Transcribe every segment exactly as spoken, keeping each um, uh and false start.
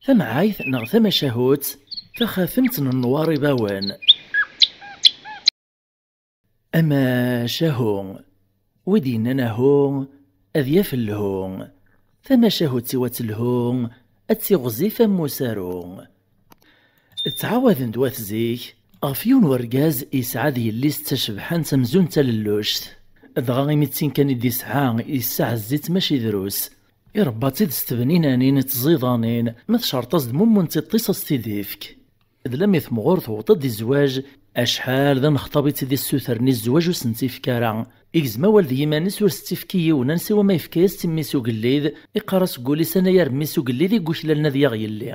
Tamɛayt neɣ tamacahut, taxatemt n Nnwar Ibawen. Amacahu, wi d-yennan ahu, ad yaf lhu. Tamacahut-iw ad telhu, ad tiɣzif am usaru. Ttɛawaden-d wat zik, ɣef yiwen urgaz yesɛa d yelli-s d tacebḥant amzun d talelluct. Dɣa imi d tin kan i d-isɛa, yessaɛezz-itt mačči drus. Irebba-tt-id s tbninanin d tẓidanin, ma tcerṭ-as-d mummu n tiṭ-is a s-t-id-ifk. D lammi temɣur tewweḍ-d i zzwaǧ, acḥal d amexṭab i tt-id-issutren i zzwaǧ ur sen-tt-ifk ara. Igzem awal d yiman-is ur s-tt-ifk i yiwen, ansi wama yefka-yas-tt i mmi-s ugellid, iqqar-as deg wul-is anayer mmi-s ugellid i yuklalen ad yaɣ yelli.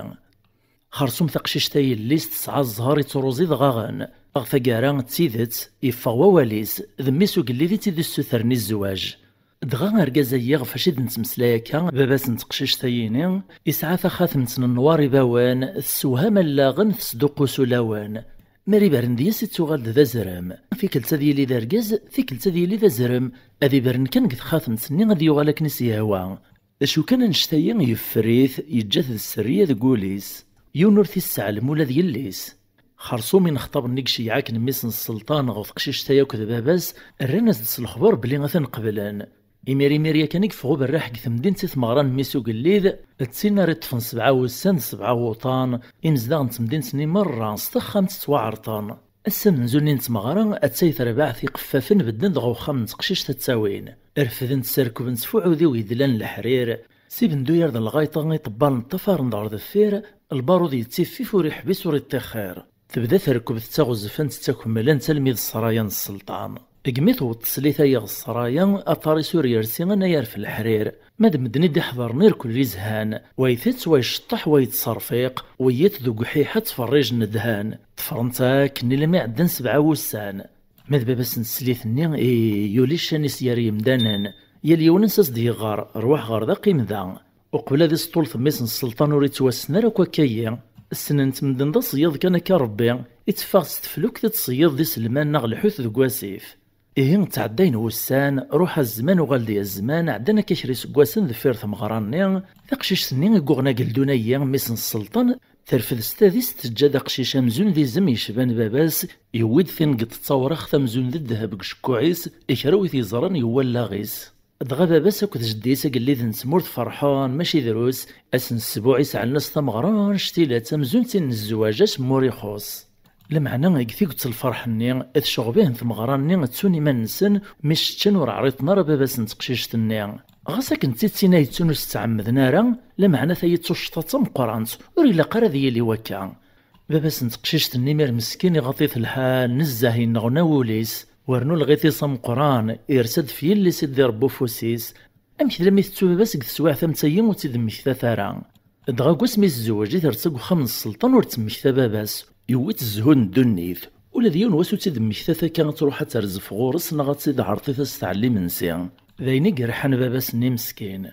Xersum taqcict-a yelli-s tesɛa zzher ittruẓ idɣaɣen. Ɣer taggara d tidet, yeffeɣ wawal-is, d mmi-s ugellid i tt-id-issutren i zzwaǧ. Dɣa argaz-agi ɣef acu i d-nettmeslay akka, baba-s n teqcict-ayini, yesɛa taxatemt n Nnwar Ibawen, tessewham allaɣen, tesduqqus ulawen. Mi ara ibren deg-s ittuɣal-d d azrem. Tikkelt ad yili d argaz, tikkelt ad yili d azrem. Ad ibren kan deg texxatemt-nni ad yuɣal akken i s-yehwa. D acu kan annect-ayi yeffer-it, yeǧǧa-t d sserriya deg wul-is. Yiwen ur t-isseɛlem ula d yelli-s. Xersum inexṭaben-nni i iceyyeɛ akken mmi-s n sselṭan ɣef teqcict-a akk d baba-s, rran-as-d s lexber belli atan qeblen. Imir imir yakan i yeffeɣ uberraḥ deg temdint i tmeɣra n mmi-s ugellid, d tin ara iṭṭfen sebɛa wussan d sebɛa wuṭan, imezdaɣ n temdint-nni merra s texxamt ttwaɛerṭen. Ass amenzu-nni n tmeɣra, attay terbaɛt iqeffafen bedden-d ɣer uxxam n teqcict ad ttawin. Refdent s rrekb n tfuɛudiw yedlan leḥrir. Si Bendu yerr d lɣayṭa iṭebbalen ṭṭafaren-d ɣer deffir, lbarud yettiffif ur iḥbis ur iṭṭixxir. Tebda terkeb tettaɣezfant ttakemmlent almi d ṣṣraya n sselṭan. Degmi tewweḍ teslit-agi ɣer ṣṣraya, aṭar-is ur yersi anayer f leḥrir. Ma d medden i d-iḥḍren irkel izhan, wa itett, wa iceṭṭeḥ, wa yettṣerfiq, wiyiḍ deg uḥiḥa ttferrijen ddhan. Ṭṭfren-tt akken ilammi ɛeddan sebɛa wussan. Ma d baba-s n teslit-nni, i, yuli ccan-is gar yemdanen. Yal yiwen ansa s-d-yeɣɣar, rwaḥ ɣer da, qqim da. Uqbel ad isṭulṭ mmi-s n sselṭan ur ittwassen ara akk akka-yi. Ssnen-t medden d aṣeyyaḍ kan akka Rebbi, itteffeɣ s teflukt ad tṣeyyeḍ d iselman neɣ lḥut deg wasif. Ihi ttɛeddayen wussan, ruḥ a zzman uɣal-d ya zzman, ɛeddan akka kra iseggasen deffir tmeɣra-nni, taqcict-nni i yuɣen ageldun-agi, mmi-s n sselṭan, terfed s tadist teǧǧa-d aqcic amzun d izem yecban baba-s, yewwi-d tingeḍt d tawraɣt amzun d ddheb deg ucekkuɛ-is, i kra wi t-yeẓran yewwa allaɣ-is. Dɣa baba-s akked jeddi-s agellid n tmurt ferḥen mačči drus, ass n ssbuɛ i sɛellen-as tameɣra annect-ilat amzun d tin n zzwaǧ ass n wur ixuṣ. Lameɛna deg tiget lferḥ-nni d tceɣbihen tmeɣra-nni ttun iman-nsen mi s-ččan ur ɛriḍen ara baba-s n teqcict-nni. Ɣas akken d tidet ay ttun ur s-ttɛemmden ara, lameɛna tayi d tuccḍa d tameqqrant, ur ilaq ara ad yili wakka. Baba-s n teqcict-nni imir meskin iɣaḍ-it lḥal nezzeh yenneɣna wul-is, wernu lɣit-is ameqqran irsa-d f yelli-s i d-irebba ufus-is. Amek tella mi tettu baba-s deg teswiɛt am tayi ur tt-id-mmektat ara? Dɣa deg wasmi yezweǧ i tersa deg uxxam n sselṭan ur ttemmekta baba-s, yewwi-tt zzhu n ddunit. Ula d yiwen wass ur tt-id-mmektat akka ad truḥ ad terzef ɣur-s neɣ ad tt-id-ɛerḍit ad s-tɛelli imensi. D ayen i yerḥan baba-s-nni meskin.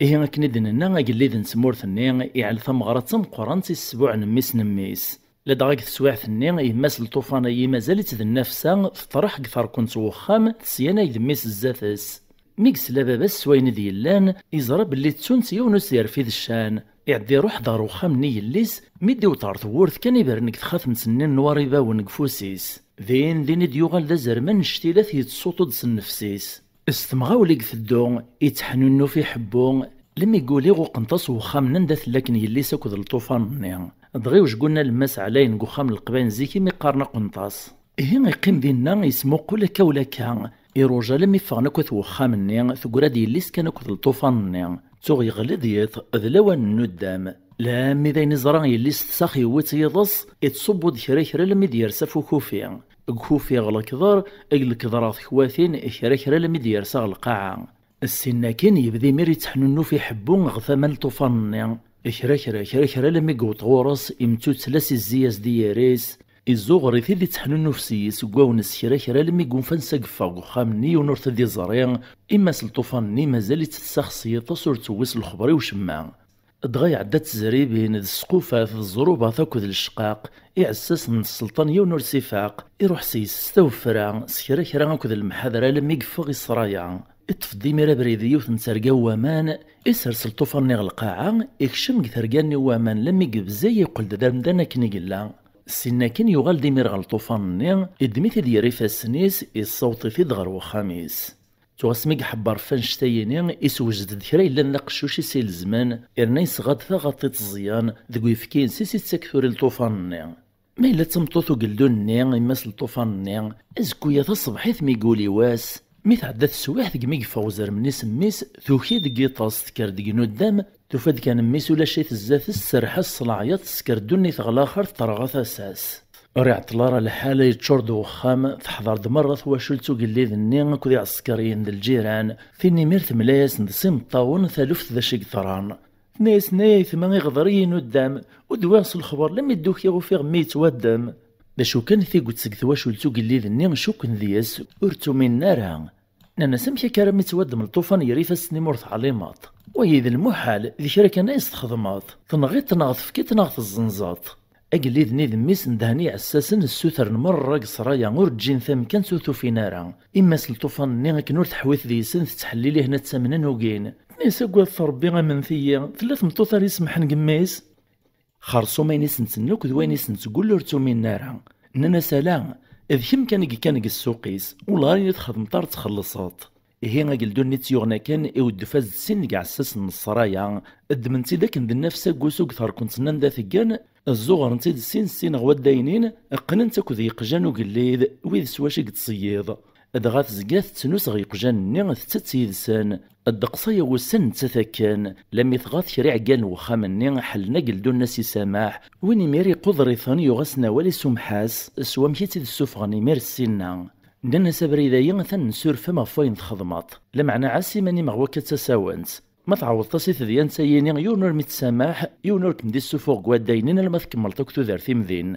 Ihi akken i d-nenna, agellid n tmurt-nni iɛell tameɣra d tameqqrant i ssbuɛ n mmi-s n mmi-s. Ladɣa deg teswiɛt-nni, yemma-s n lṭufan-agi mazal-itt d nnafsa, teṭreḥ deg terkent n wexxam, tesyanay-d mmi-s zdat-s. Mi yesla baba-s s wayen i d-yellan, yeẓra belli ttunt yiwen ur s-yerfid ccan. Iɛedda iruḥ-d ɣer wexxam-nni yelli-s, mi d-iwweḍ ɣer tewwurt kan ibren deg texxatemt-nni n Nwar Ibawen deg ufus-is. Din din i d-yuɣal d azerman n cctilat yettsuṭu-d s nnefs-is. S temɣawla i iteddu, ittḥnunnuf iḥebbu, lmi yuli ɣuqqent-as wexxam-nni anda tella akken yelli-s akked lṭufan-nni. Dɣa iwejgun alemmas ɛlayen deg uxxam n leqbayen zik imi qqaren aqunṭas. Ihi iqqim dinna, yesmuqul akka ula akka, iruja alammi ffɣen akk at wexxam-nni, teggra-d yelli-s kan akked lṭufan-nni. Tuɣ yeɣli-d yiḍ, d lawan n nuddam. Lammi d ayen iẓra yelli-s tsax yewwi-tt yiḍes, ittṣubbu-d kra kra alammi d-yersa f ukufi. Deg ukufi ɣer lekḍer, deg lekḍer ɣer tekwatin, kra kra alammi d-yersa ɣer lqaɛa. Ssin akkin yebda imir ittḥnunnuf iḥebbu ɣer tama n lṭufan-nni. Kra kra, kra kra alammi yewweḍ ɣur-s, imttuttla-s izzi-as-d i yiri-s, izzuɣer-it-id ittḥnunnuf s-yes deg wawnes kra kra alammi gunfan s ageffeɣ deg uxxam-nni yiwen ur t-id-iẓri, imma s lṭufan-nni mazal-itt tessax s yiṭes ur tewwi s lexber i ucemma. Dɣa iɛedda d tezribin, d squfat, d ẓrubat akked lecqaq, iɛessasen n sselṭan yiwen ur s-ifaq, iruḥ s-yes s tawefra, s kra kra akked lemḥadra alammi yeffeɣ i ṣṣraya. Iṭṭef-d imir abrid i yiwet n terga n waman, isers lṭufan-nni ɣer lqaɛa, ikcem deg terga-nni n waman lammi yebzeg, yeqqel-d d amdan akken i yella. Syin akin yuɣal-d imir ɣer lṭufan-nni, iddem-it-id ger ifassen-is, issaweḍ-it-id ɣer wexxam-is. Tuɣ asmi iḥebber ɣef annect-ayini, isewjed-d kra yellan d aqeccuc i s-ilezmen, yerna yesɣa-d taɣaṭ iṭeẓyan deg uyefki-ines i s-ittak tura i lṭufan-nni. Ma yella d tameṭṭut ugeldun-nni, yemma-s n lṭufan-nni, azekku-ya taṣebḥit mi yuli wass, mi tɛedda teswiɛt deg mi yeffeɣ uzrem-nni s mmi-s, tuki deg yiṭes, tekker deg nuddam, tufa-d kan mmi-s ulac-it zdat-s, tserreḥ-as s leɛyaḍ, tesker ddunit ɣer laxert, terɣa tasa-s. Ur iɛeṭṭel ara lḥal, yeččur-d wexxam, teḥḍer-d merra twacult ugellid-nni akked iɛsekriyen d lǧiran, tin imir temla-yasen-d s imeṭṭawen taluft d acu i yeḍran. Tenna-yasen: "Ay aytma, iɣḍer-iyi nuddam, ur d-wwiɣ s lexber, lammi d-ukiɣ ufiɣ mmi yettwaddem." D acu kan, tiget seg twacult ugellid-nni cukken deg-s, ur ttuminen ara. Nnan-as: "Amek akka armi yettwaddem lṭufan ger ifassen-im ur teɛlimeḍ? Wagi d lmuḥal, d kra kan ay s-txedmeḍ. Tenɣiḍ-t neɣ tefkiḍ-t neɣ tezzenzeḍ." Agellid-nni d mmi-s ndehen i iɛessasen, ssutren merra deg ssraya, ur ǧǧin tamkant ur t-ufin ara. Imma-s n lṭufan-nni akken ur teḥwit deg-sen, tettḥellil-ihen ad t-amnen ugin. Tenna-yas: "Agadet Rebbi, amnet-iyi, tella tmeṭṭut ara isemḥen deg mmi-s?" Xerṣum ayen i sen-tenna akk d wayen i sen-tgul ur ttuminen ara. Nnan-as: "Ala, d kemm kan i yekkan deg ssuq-is, wellah ayen i txedmeḍ ara txellṣeḍ." Ihi ageldu-nni tt-yuɣen akken, iweddef-as-d sin deg iɛessasen n ssraya, ddmen-tt-id akken d nnefs aggus u deg terkent-nni anda teggan, zzuɣren-tt-id sin sin ɣer waddaynin, qqnen-tt akked yeqjan ugellid, wid s wacu i yettṣeyyiḍ. Dɣa tezga tettnus ɣer yeqjan-nni, tettett yid-sen. Ddeqs aya wussan nettat akken, lammi tɣat kra iɛeggalen n wexxam-nni, ḥellen ageldu-nni ad s-isamaḥ. Win imir iquder-iten, yuɣ-asen awal, isumeḥ-as s wamek i tt-id-ssufɣen imir ssinna. Nnan-as: "Abrid-ayi atan nessuref-am ɣef wayen txedmeḍ. Lameɛna ɛass iman-im ɣer wakka d tasawent. Ma tɛawdeḍ-as i tedyant-ayini, yiwen ur m-ittsamaḥ, yiwen ur kem-d-issufuɣ deg waddaynin alamma tkemmleḍ akk tudert-im din."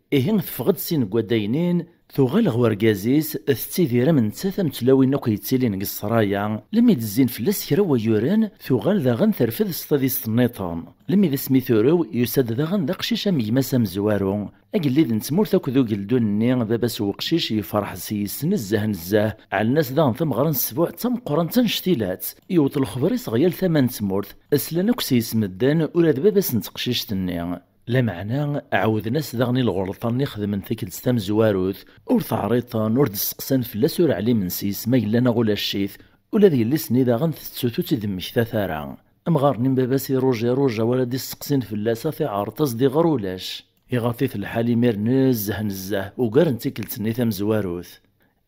Ihi teffeɣ-d sin deg waddaynin, tuɣal ɣer urgaz-is, tettidir am nettat am tlawin akk yettilin deg ssraya, lammi d-zzin fell-as kra n wayyuren, tuɣal daɣen terfed s tadist nniḍen. Lammi d asmi turew, yusa-d daɣen d aqcic am gma-s amezwaru. Agellid n tmurt akked ugeldu-nni, baba-s n weqcic, yefreḥ s yes nezzeh nezzeh, ɛellen-as daɣen tameɣra n ssbuɛ d tameqqrant annect-ilat. Yewweḍ lexber-is ɣer yal tama n tmurt, slan akk s yes medden, ula d baba-s n teqcict-nni. Lameɛna, ɛawden-as daɣen i lɣelṭa-nni xedmen tikkelt tamezwarut, ur t-ɛriḍen, ur d-steqsan fell-as, ur ɛlimen s yes ma yella neɣ ulac-it, ula d yelli-s-nni daɣen tettut ur tt-id-mmektat ara. Amɣar-nni n baba-s iruj iruj, awal ad d-isteqsin fell-as, ad t-iɛreḍ, ad s-d-iɣer ulac. Iɣaḍ-it lḥal imir nezzeh nezzeh, ugar n tikkelt-nni tamezwarut.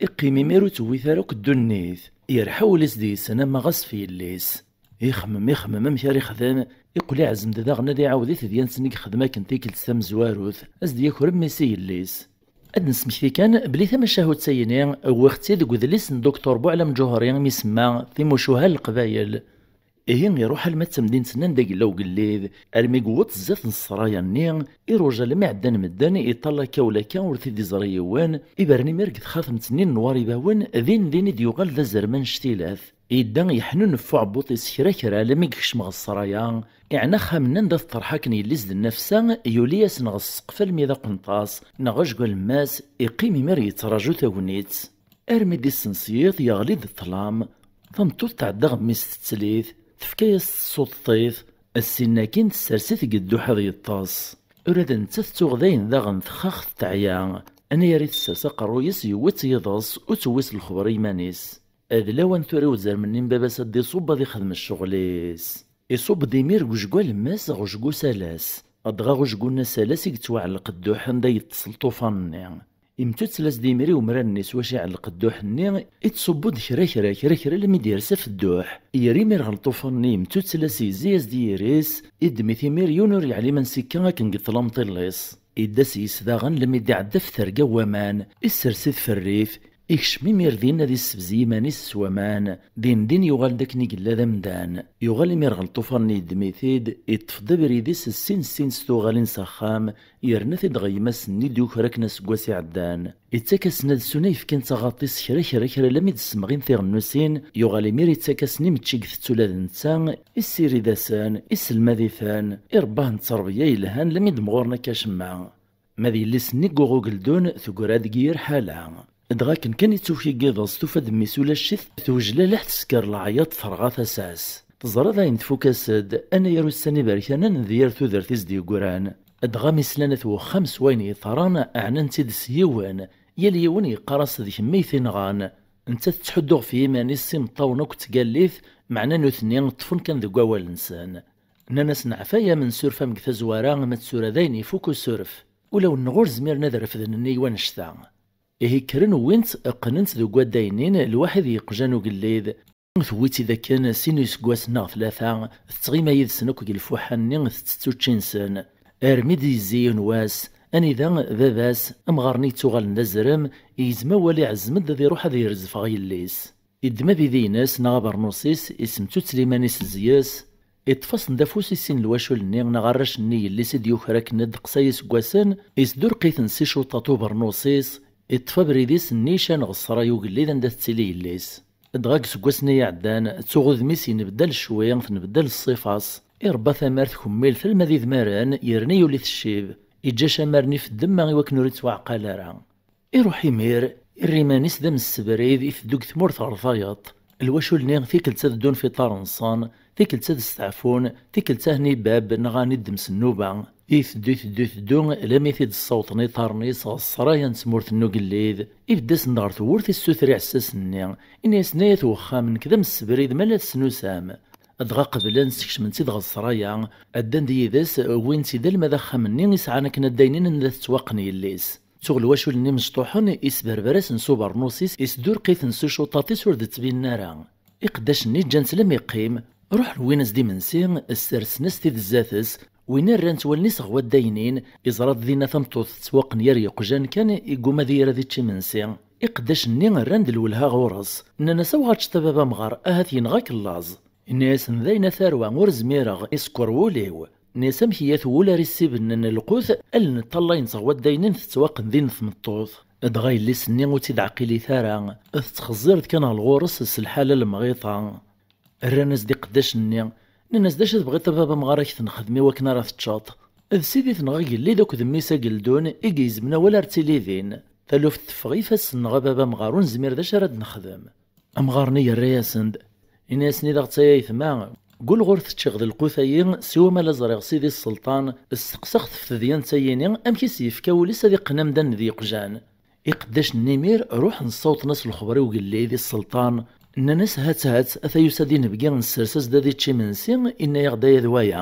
Iqqim imir ur tewwit ara akk ddunit. Yerḥa wul-is deg-sen ama ɣas f yelli-s. Ixemmem, ixemmem amek ara ixdem, iqqel iɛzem-d daɣen ad iɛawed i tedyant-nni i yexdem akken tikkelt tamezwarut, ad s-d-yaker mmi-s i yelli-s. Ad d-nesmekti kan belli tamacahut-ayini wwiɣ-tt-id deg udlis n Duktur Buɛlam Ǧuhri imi isemma Timucuha n Leqbayel. Ihi iruḥ alma d tamdint-nni anda yella ugellid, armi yewweḍ zdat n ssraya-nni, iruja almi ɛeddan medden, iṭall akka u lakka ur t-id-iẓri yiwen, ibren imir deg txatemt-nni n Newwar Ibawen, din din i d-yuɣal d azrem annect-ilat. Yedda yeḥnunef uɛebbuḍ-is kra kra almi yekcem ɣer ssraya, iɛna axxam-nni anda teṭṭerḥ akken yelli-s d nnefsa, yuli-yasen ɣer ssqef almi d aqenṭas, neɣ ajgu alemmas, iqqim imir yettraǧu tagnit. Armi d-issen s yiḍ, yeɣli-d ṭṭlam. Tameṭṭut tɛedda ɣer mmi-s tettlit, tefka-yas tsuṭṭit, ssin-akin tessers-it deg dduḥ ad yeṭṭes. Ula d nettat tuɣ dayen daɣen texxax teɛya. Anayer i tessers aqerruy-is yewwi-tt yiḍes, ur tewwi s lexber i yiman-is. D lawan tura i uzrem-nni n baba-s ad d-iṣubb ad ixdem ccɣel-is. Iṣubb-d imir deg ujgu alemmas ɣer ujgu s alas. Dɣa ɣer ujgu-nni s alas i yettwaɛelleq dduḥ anda yeṭṭes lṭufan-nni. Imtuttel-as-d imir i umrar-nni s wacu iɛelleq dduḥ-nni, ittṣubbu-d kra kra kra kra almi d-yers ɣef dduḥ. Yerra imir ɣer lṭufan-nni, imtuttel-as, yezzi-as-d yiri-s, iddem-it imir yiwen ur yeɛlim ansi akka akken deg ṭṭlam ṭillis. Idda s yis daɣen almi d-iɛedda ɣef terga n waman, issers-it f rrif, ikcem imir din ad issebzi iman-is s waman, din din yuɣal-d akken i yella d amdan. Yuɣal imir ɣer lṭufan-nni, yeddem-it-id, iṭṭef-d abrid-is sin sin s tuɣalin s axxam, yerna-t-id ɣer gma-s-nni d-yuker akken aseggas iɛeddan. Ittak-asen ad ssun ayefki n taɣaṭ-is kra kra kra almi d-ssemɣin tiɣennusin, yuɣal imir ittak-asen imečči deg tettula d netta, issirid-asen, isselmad-iten, irebbah n tterbiya yelhan almi d-mɣuren akka acemma. Ma d yelli-s-nni n uɣugeldun, teggra deg yir ḥala. Dɣa akken kan ittuk igiḍes, tufa-d mmi-s ulac-it, tewjlaleḥ, tesker leɛyaḍ, terɣa tasa-s. Teẓra dayen tfuk-as-d, anayer ussan iberkanen d yir tudert i s-d-yeggran. Dɣa mi slan at wexxam s wayen yeḍran, ɛnan-tt-id s yiwen, yal yiwen yeqqar-as d kemm i t-inɣan. Nettat tettḥuddu ɣef yiman-is s imeṭṭawen akk d tgallit, meɛna nutni ṭṭfen kan deg wawal-nsen. Nnan-as neɛfa-yam, nsuref-am deg tazwara, ma d tura dayen ifuk usuref. Ulawen-nneɣ ur zmiren ad refden nnig wannect-a. Ihi kkren wwin-tt, qqnen-tt deg waddaynin, lwaḥid yeqjan ugellid. Tewwi-tt-id akken sin iseggasen neɣ tlata, tettɣima yid-sen akk deg lfuḥa-nni, tettett učči-nsen. Armi d-yezzi yiwen wass, anida baba-s, amɣar-nni yettuɣalen d azrem, yegzem awal, iɛezzem-d ad iruḥ ad yerrez ɣef yelli-s. Yeddem abidi-ines neɣ abernus-is, isemttutel iman-is zzi-s, iṭṭef-asen-d afus i sin lwacul-nni neɣ arrac-nni yelli-s i d-yuker akken ddeqs-a iseggasen, isdurq-iten s icuṭaṭ ubernus-is, iṭṭef abrid-is nnican ɣer ṣṣray ugellid anda tettili yelli-s. Dɣa deg iseggasen-nni iɛeddan, tuɣ udem-is yenbeddal cwi, tenbeddal ṣṣifa-s, irebba tamart kemmilt alma d idmaren, yerna yuli-t ccib, iǧǧa acamar-nni f ddemma i wakken ur ittwaɛqal ara. Iruḥ imir, irra iman-is d amsebrid, iteddu deg tmurt ɣer tayeḍ. Lwacul-nni tikkelt ad ddun f iṭar-nsen, tikkelt ad steɛfun, tikkelt ad hen-ibab neɣ ad hen-iddem s nnuba. Iteddu, iteddu, iteddu, lammi t-id-ssawḍen iṭarren-is ɣer ṣṣraya n tmurt n ugellid. Ibedd-asen-d ɣer tewwurt, issuter iɛessasen-nni. Ini-asen ay at wexxam, nekk d amsebrid, ma la tesnusam. Dɣa qeblen, skecmen-tt-id ɣer ṣṣraya, ddan-d yid-s, wwin-tt-id alma d axxam-nni isɛan akken addaynin anda tettwaqqen yelli-s. Tuɣ lwacul-nni mecṭuḥen, isberber-asen s ubernus-is, isdurq-iten s ucuṭaṭ-is ur d-ttbinen ara. Iqeddacen-nni ǧǧan-tt lam iqqim, ruḥen wwin-as-d imensi, ssersen-as-t-id zdat-s, win rran-tt wallen-is ɣer waddaynin, iẓra-d dinna tameṭṭut tettwaqqen yir yeqjan kan, igguma ad yir ad ičč imensi. Iqeddacen-nni rran-d lwelha ɣur-s, nnan-as: "Awɣer teččeḍ a baba amɣar, ahat yenɣa-k llaẓ?" Inna-yasen: "Dayen a tarwa, ur zmireɣ, isekker wul-iw." Nni-as: "Amek ihi at wul ara issibennen lqut, allen ṭṭallayen-tt ɣer waddaynin tettwaqqen din tmeṭṭut?" Dɣa yelli-s-nni ur tt-id-ɛqilit ara, tettxeẓẓir-d kan ɣer ɣur-s s lḥala lemɣiṭa. Rran-as-d iqeddacen-nni, nnan-as: "D acu tebɣiḍ a baba amɣar ad k-t-nexdem i wakken ara teččeḍ?" D sidi-tneɣ agellid akked mmi-s ageldun i igezmen awal ar tili din. Taluft teffeɣ ifassen-nneɣ a baba amɣar, ur nezmir d acu ara d-nexdem. Amɣar-nni yerra-yasen-d, ini-asen: "I d aɣ-ttayayet ma, gul ɣur teččiɣ d lqut-ayi, siwa ma la ẓriɣ sidi sselṭan, steqsaɣ-t ɣef tedyant-ayini, amek i s-yefka wul-is ad iqqen amdan d yeqjan." Iqeddacen n imir ruḥen ssawḍen-as lexber i ugellid, i sselṭan, nnan-as: "Hat, hat, ata yusa-d inebgi, nessers-as-d ad ičč imensi, inna-yaɣ-d aya d waya."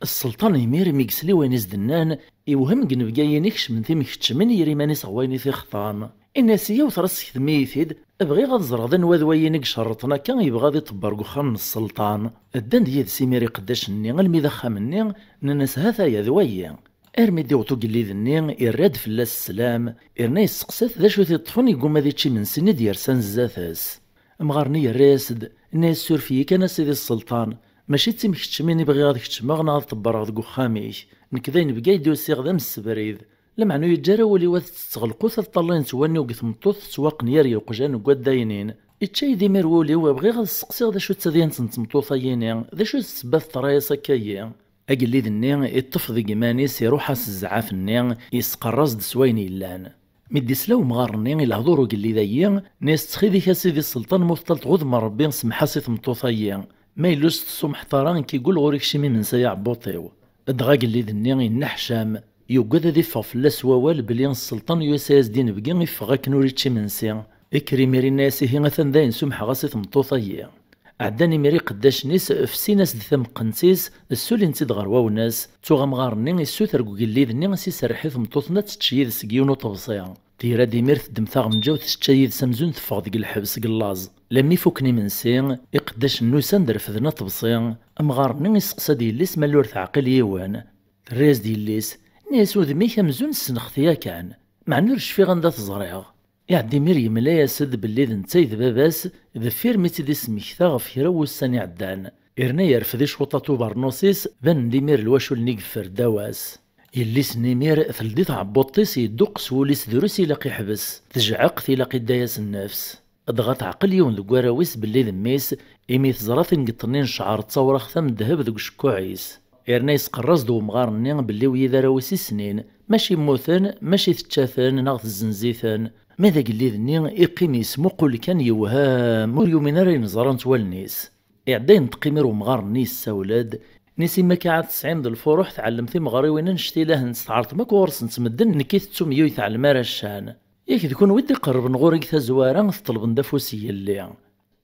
Sselṭan imir mi yesli wayen i s-d-nnan, iwhem deg inebgi-yini kecmen timkeččmin yir iman-is ɣer wayen i t-ixḍan. Inna-as: "Yiwet ɣas sektem-iyi-t-id, bɣiɣ ad ẓreɣ d anwa d wayi i icerrṭen akka yebɣa ad iṭebber deg uxxam n sselṭan." Ddan-d yid-s imir iqeddacen-nni almi d axxam-nni, nnan-as: "Hat-aya d wayi." Armi d-iwweḍ ugellid-nni, irra-d fell-as sslam, irna yesteqsa-t d acu t-iṭṭfen yegguma ad ičč imensi-nni d-yersan zdat-s. Amɣar-nni yerra-yas-d, inna-yas: "Suref-iyi kan a sidi sselṭan, mačči d timkeččmin i bɣiɣ ad keččmeɣ neɣ ad ṭebbreɣ deg uxxam-ik. Nekk d ayen bgay d-usiɣ d amsebrid. Lameɛna ur yeǧǧa ara wul-iw ad ttetteɣ lqut ad ṭṭallayen-tt wanni deg tmeṭṭut tettwaqqen yir yeqjan deg waddaynin. Ičča-yi-d imir wul-iw, bɣiɣ ad sseqsiɣ d acu d tadyant n tmeṭṭut-ayini, d acu d ssebba teḍra-yas akka-yi?" Agellid-nni iṭṭef deg iman-is, iruḥ-as zzɛaf-nni, yesqerr-as-d s wayen yellan. Mi d-isla umɣar-nni i lehdur ugellid-ayi, nni-as: "Ttxil-ik a sidi sselṭan, ma ur teṭṭaleḍ ɣudem n Rebbi, semmeḥ-as i tmeṭṭut-ayi. Ma yella ur s-tessumḥeḍ ara, nekk igul ɣur-i keččim imensi ay aɛebbuṭ-iw." Dɣa agellid-nni yenneḥcam, yuggad ad iffeɣ fell-as wawal belli sselṭan yusa-yas-d inebgi iffeɣ akken ur ičči imensi. Ikker imir inna-yas: "Ihi atan dayen sumḥeɣ-as i tmeṭṭut-ayi." Ɛeddan imir iqeddacen-is, fessin-as-d tameqqent-is, ssulin-tt-id ɣer wawnas. Tuɣ amɣar-nni issuter deg ugellid-nni s iserreḥ i tmeṭṭut-nni ad tečč yid-s deg yiwen uṭebsi. Tira-d imir teddem taɣenǧawt tečča yid-s amzun teffeɣ deg lḥebs deg llaẓ. Lammi fukken imensi, iqeddacen-nni usan-d refden aṭebsi. Amɣar-nni isteqsa-d yelli-s ma ur teɛqil yiwen. Terra-yas-d yelli-s, tenna-yas: "Udem-ik amzun ssneɣ-t yakan, meɛna ur cfiɣ anda t-ẓriɣ." Iɛedda imir yemla-yas-d belli d netta i d baba-s, deffir mi tt-id-ismekta ɣef kra n wussan iɛeddan. Irna yerfed icuṭaṭ ubernus-is, banen-d imir lwacul-nni yeffer ddaw-as. Yelli-s n imir teldi tɛebbuḍt-is, yedduqqes wul-is drus, ilaq iḥbes, tejɛeq, tilaq idda-yas nnefs. Dɣa teɛqel yiwen deg warraw-is belli d mmi-s, imi teẓra tingeṭ-nni n ccɛer d tawraɣt am ddheb deg ucekkuɛ-is. Irna yesqerr-as-d wemɣar-nni belli wid arraw-is i snin, mačči mmuten, mačči tečča-ten neɣ tezzenz-iten. Ma d agellid-nni iqqim yesmuqul kan yewhem, ur yumin ara ayen ẓrant wallen-is. Iɛedda yenṭeq imir umɣar-nni yessawel-d, nni-s imma akka ɛad tesɛim d lfuruḥ tɛellem timeɣriwin annect-a ilahent tɛerḍem akk ɣur-sent medden nekk i tettum yiwet tɛellem ara ccan. Yak d kunwi d-iqerrben ɣur-i deg tazwara teṭlebem-d afus yelli.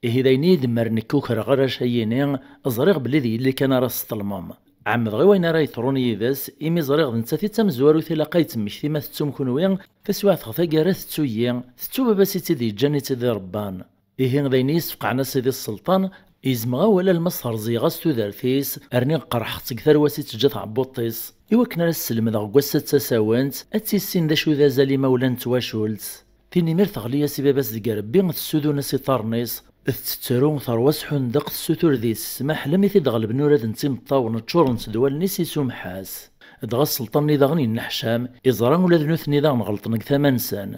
Ihi d ayen i yi-d-mmar nekk ukreɣ arrac-ayini, ẓriɣ belli d yelli kan ara s-ṭelmem. Ɛemmdeɣ i wayen ara yeḍrun yid-s, imi ẓriɣ d nettat i d tamezwarut ilaq ad yettmekti ma tettum kunwi, taswiɛt ɣer taggara tettu-yi, tettu baba-s i tt-id-yeǧǧan i tt-id-irebban. Ihi d ayen i yi-sfeqɛen a sidi sselṭan, izmeɣ awal alma s-rẓiyeɣ-as tudert-is, rniɣ qerḥeɣ-tt deg tarwa-s i teǧǧa tɛebbuḍt-is, i wakken ara s-slemdeɣ deg wass-a d tasawent, ad tissin d acu d azal imawlan n twacult. Tinimir teɣli-as i baba-s deg irebbi, tessudun-as iḍarren-is, tettru, terwa s ḥundeq, tessutur deg-s ssmaḥ, lemmi t-id-ɣelben urad n timeṭṭawen ččurent d wallen-is, isumeḥ-as. Dɣa sselṭan-nni daɣen yenneḥcam, iẓra ula d nutni daɣen ɣelṭen deg tama-nsen.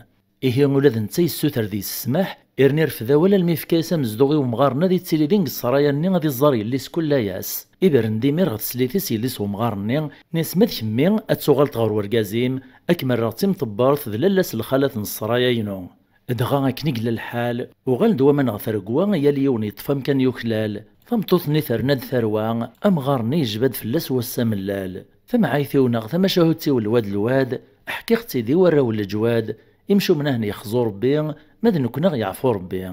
Ihi ula d netta yessuter deg-s ssmaḥ, irni irfed awal almi yefka-yas amezduɣ i umɣar-nni ad yettili din deg ssraya-nni ad iẓẓar yelli-s kull ass. Ibren-d imir ɣer teslit-is yelli-s umɣar-nni, nni-as ma d kemmi ad tuɣaleḍ ɣer urgaz-im, ad kem-rreɣ d timṭebbert d lalla-s lxalat n ssraya-inu. Dɣa akken i yella lḥal, uɣal-d waman ɣer tregwa, yal yiwen yeṭṭef amkan yuklal. Tameṭṭut-nni terna-d tarwa, amɣar-nni yejba-d fell-as wass amellal. Tamɛayt-iw neɣ tamacahut-iw lwad lwad, ḥkiɣ-tt-id i warraw n leǧwad, imcumen ahen yexzu Rebbi, ma d nekkni aɣ yeɛfu Rebbi.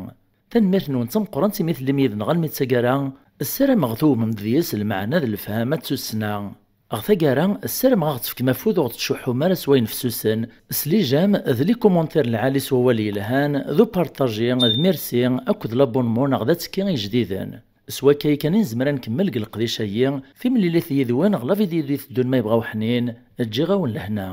Tanemmirt-nwen d tameqqrant imi tellim yid-neɣ almi d taggara, ssarameɣ tewwmem-d deg-s lmeɛna d lefhama d tussna. Ɣer taggara, ssarameɣ ad ɣ-tefkem afud ur ɣ-tettcuḥḥum ara s wayen fessusen, s les j'aime, d les commentaires lɛali s wawal yelhan, d upartaji, d merci, akked l'abonnement neɣ d attekki i ijdiden. S wakka kan i nezmer ad nkemmel deg leqdic-agi, timlilit yid-wen ɣer la vidéo d-iteddun ma yebɣa uḥnin, ǧǧiɣ-awen lehna.